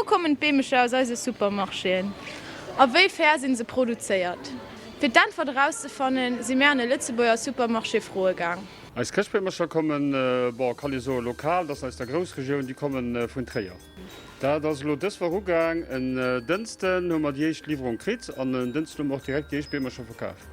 wou kommen d'Beemecher aus eise Supermarchéen? A wéi fair sinn se produzéiert? Fir d'Äntwert erauszefannen, si mär an e Lëtzebuerger Supermarché froe gaang. Eis Chrëschtbeemercher kommen, bon, kann ee soen lokal, dat ass aus der Groussregioun, déi komme vun Tréier. Dat ass elo dës Woch ugaang. En Dënsten hu mer déi éischt Liwwerung kritt an en Dënsten hu mer och direkt déi éischt Beemercher verkaf.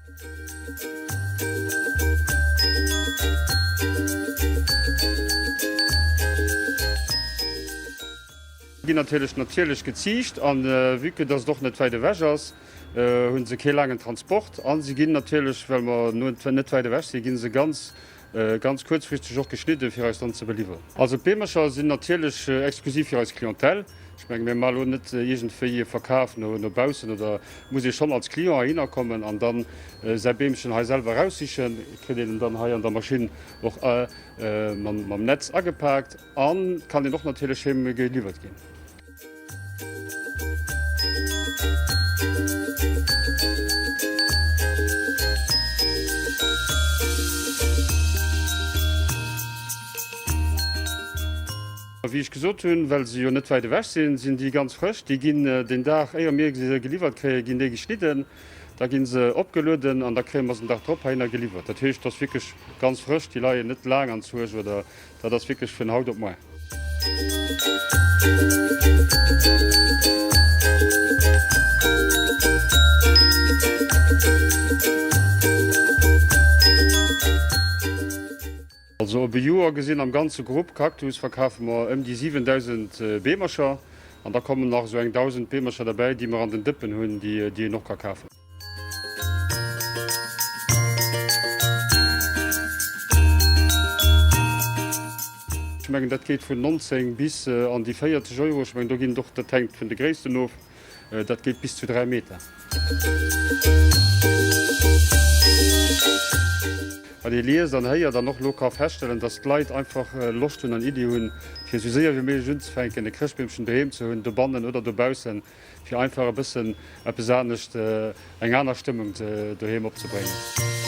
Ginn natierlech natierlech geziicht an vue que dass et och net wäit ewech ass, hu se kee laangen Transport a se ginn natierlech, well mer net wäit ewech sinn, gi se ganz, ganz kuerzfristeg och geschnidden, fir eis dann ze beliwweren. Also d'Beemercher sinn natierlech exklusiv fir eis Clientèle. Ech menge mir maache lo net iergendwéi e Verkaf no baussen oder muss ee schonn als Client heihinner kommen an dann säi Beemchen hei selwer eraussichen. Kritt een en dann hei an der Maschinn och mam Netz agepaakt a kann een och natierlech heem geliwwert ginn. Wéi ech gesot hunn, well se jo net wäit ewech sinn, sinn déi ganz frësch. Déi ginn den Dag, éier mir se geliwwert kréien, ginn déi geschnidden. Da gi se opgelueden an da kréie mer se den Dag drop heihinner geliwwert. Dat heescht, et ass wierklech ganz frësch. Déi leien net laang anzwuesch oder dat ass wierklech vun haut op muar. Also op e Joer gesinn am ganze Grupp Cactus verkafe mer ëm déi 7.000 Beemercher an da kommen nach esou eng 1.000 Beemercher derbäi, déi mer an den Dëppen hunn, déi een och ka kafen. Ech mengen dat geet vun 19 bis an déi 40 Euro. Ech mengen do ginn et och, dat hänkt vun de Gréissten of. Dat geet bis zu 3 Meter. Wat ee liest an héiert an och elo ka feststellen, dass d'Leit einfach Loscht hunn an Iddi hunn, fir esou séier wéi méiglech unzefänken, e Chrëschtbeemchen doheem ze hunn, dobannen oder dobaussen, fir einfach e bëssen eppes anescht, eng aner Stëmmung doheem opzebréngen.